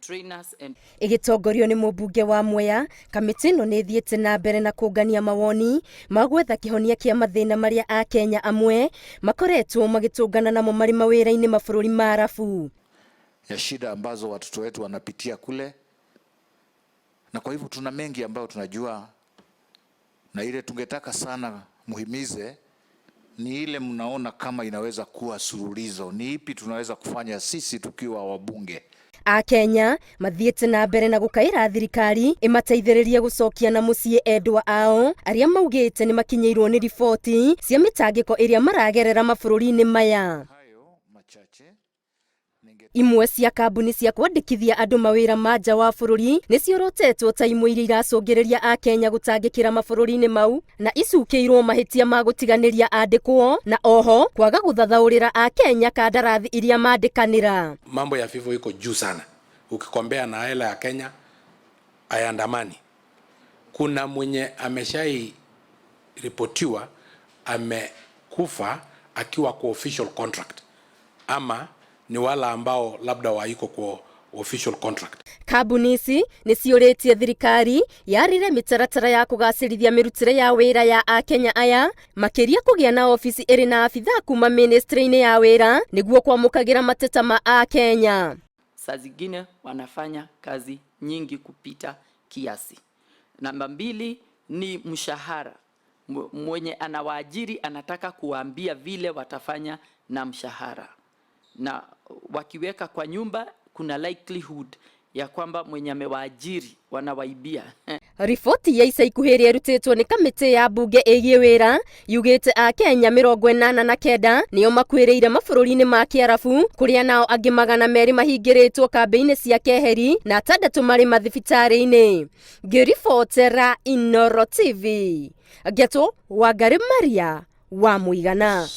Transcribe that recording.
Trainers and Ĩgĩtongorio nĩ mũmbunge wa Mwea, kamĩtĩ ĩno nĩ ĩthiĩte na mbere na kũngania mawoni ma gwetha kĩhonia kĩa mathĩna marĩa Akenya amwe makoretwo magĩtũngana namo marĩ mawĩra-inĩ mabũrũri ma Arabu. Ya shida ambazo watoto wetu wanapitia kule, na kwa hivyo tuna mengi ambayo tunajua, na ile tungetaka sana muhimize ni ile mnaona kama inaweza kuwa suluhizo, ni ipi tunaweza kufanya sisi tukiwa wabunge. Akenya mathiĩte na mbere na gũkaĩra thirikari ĩmateithĩrĩrie gũcokia na mũciĩ endwa ao arĩa maugĩte nĩ makinyĩirwo nĩ riboti cia mĩtangĩko ĩrĩa maragerera mabũrũri-inĩ maya. Hayo machache Imwe cia kambuni cia kwandĩkithia andũ mawĩra ma nja wa bũrũri nĩ ciorotetwo ta imwe iria iracũngĩrĩria Akenya gũtangĩkĩra mabũrũri-inĩ mau na icukĩirwo mahĩtia ma gũtiganĩria andĩkwo na oho kwaga gũthathaũrĩra Akenya kandarathi iria mandĩkanĩra. Mambo ya vifo iko juu sana, ukikombea na hela ya Kenya hayandamani. Kuna mwenye ameshai ripotiwa amekufa akiwa kwa official contract, ama ni wala ambao labda waiko kwa official contract. Kambuni ici nĩ ciũrĩtie thirikari yarĩre mĩtaratara ya kũgacĩrithia mĩrutĩre ya wĩra ya Akenya aya, makĩria kũgĩa na obici ĩrĩ na abithaa kuma ministry-inĩ ya wĩra nĩguo kwamũkagĩra mateta ma Akenya. Saa zingine wanafanya kazi nyingi kupita kiasi. Namba mbili ni mshahara. Mwenye anawaajiri anataka kuwaambia vile watafanya na mshahara, na wakiweka kwa nyumba kuna likelihood ya kwamba mwenye amewaajiri wanawaibia. Riboti ya ica ikuhĩ ĩrĩa ĩrutĩtwo nĩ kamĩtĩ ya mbunge ĩgiĩ wĩra yugĩte Akenya 89 nĩo makuĩrĩire mabũrũri-inĩ ma Kĩarabu, kũrĩa nao angĩ 200 mahingĩrĩtwo kambĩ-inĩ cia keheri na 6 marĩ mathibitarĩ-inĩ. Ngĩribotera Inooro TV, Ngetũ Wangari Maria wa Mũigana.